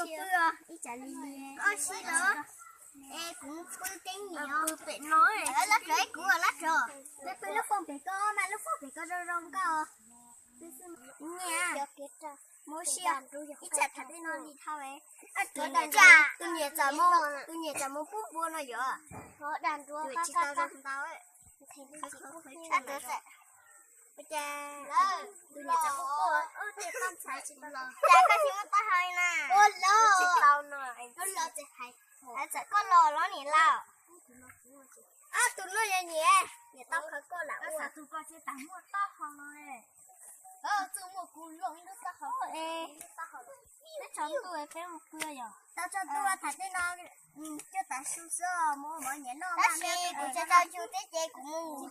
Pw ib tsam li li. Koj si los? Es kuv pw teeb niam. Pw pem no. Lab rov kuv lab rov. Peb pw lub fooj pem ko mas lub fooj pem ko zoo zoo nkauj. Nyiam. Mus si ib tsam tham tej no li dhau. Tus niam txawm mus pub npua no yom. Tsis tau zoo ntau. Tus niam txawm pub pub. Cas koj tsis muab taub hau li na? Tsis tau no. Txawm koj los los niam lauj. Tus no yog niam, niam tau khawv koj lam ua. Tus ko tsis tas muaj taub hau no. Txuj muaj kuv loj ib lub taub hau. Peb tso ntuj peb mus pw yom. Tau tso ntuj tham tej no, coj tav su xwb mus mov niam noj. Tab sis kuv tsis tau su thiab ces kuv mus.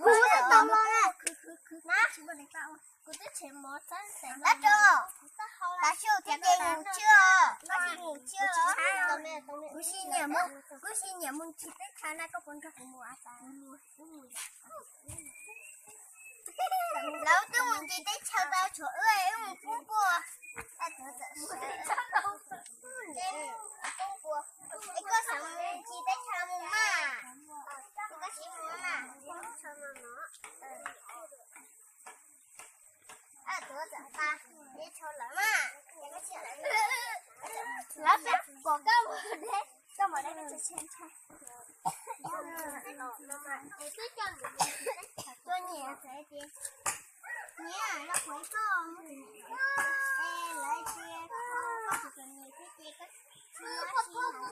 Kuv twb tshem mov txhab xeem lab rau. Tav su thiab ces mus tshiab, koj tsis mus tshiab los? Kuv si nyiam mus, kuv si nyiam mus ncig teb chaws na, koj puas nrog kuv mus a tas? Lawv twb mus ncig teb chaws tau, tshuav wb wb mus pub npua. Es koj xav mus ncig teb chaws mus mas, koj tsis mus mas. Tuav txawm pa, ib tshau lawm mas. Lawv peb pom koj mus deb, koj mus deb koj tsis tshe ntshai. Es twb coj nws mus, koj nyiam txawm tias nyiam los kuv ib koj mus, es lawv tias koj tsis tau nyiam thiab ces koj tsis